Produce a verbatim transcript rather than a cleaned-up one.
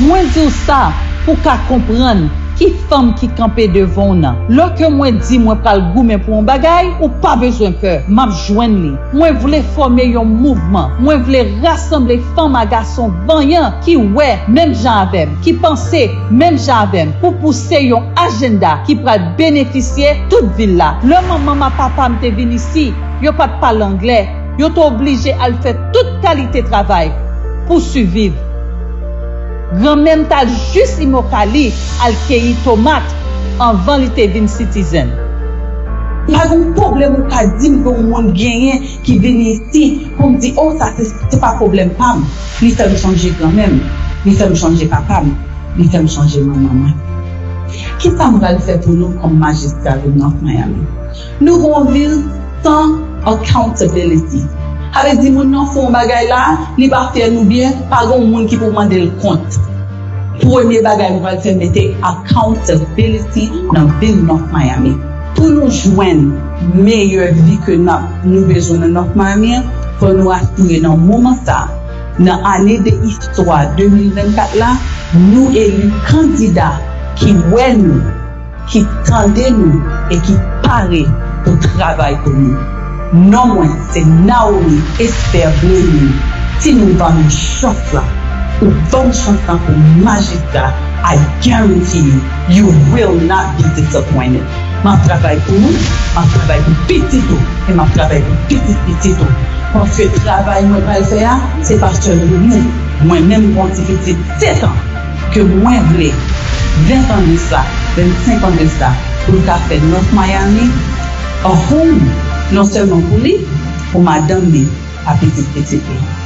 Mwen di w sa pou w ka konprann ki fanm ki kanpe devan w nan. Lè ke mwen di mwen pral goumen pou yon bagay, ou pa bezwen pè, m ap jwenn li. Mwen vle fòme yon mouvman. Mwen vle rasanble fanm a gason vanyan ki wè menm jan avè m, ki panse menm jan avè m, pou pouse yon ajanda ki pral benefisye tout vil la. Lè manman m ak papa m te vin isi, yo pa t pale anglè. Yo te oblije al fè tout kalite travay pou siviv. Granmè m t al jis Imokali al keyi tomat anvan li te vin citizen. Pa gen pwoblèm ou ka di m gen yon moun genyen ki vin isi pou m di, o, sa se, se pa pwoblèm pa m. Li fè m sonje granmè m, li fè m sonje papa m, li fè m sonje manman mwen. Kisa m pral fè pou nou kòm majistra vil North Miami? Nou gen yon vil san accountability. Sa vle di moun nan fè yon bagay la, li pa fè l oubyen pa gen yon moun ki pou mande l kont. Premye bagay nou pral fè, mete accountability nan vil North Miami. Pou nou jwenn meyè vi ke n ap, nou bezwen nan North Miami an, fò nou asire nan moman sa, nan ane de istwa de mil vennkat la, nou eli kandida ki wè nou, ki tande nou e ki pare pou travay pou nou. Non mwen se Naomi Esther Blémy. Si nou ban nou chans la, ou ban m chans la pou majistra, I guarantee you, you will not be disappointed. M ap travay pou ou, m ap travay pou pitit ou, e m ap travay pou pitit pitit ou. Paske travay mwen pral fè a, se pa sèl pou nou. Mwen menm, m gon ti pitit sèt an, ke mwen vle ven an de sa, vennsenk an de sa, pou l ka fè North Miami a home, non sèlman pou li, pou madanm li, a pitit pitit li.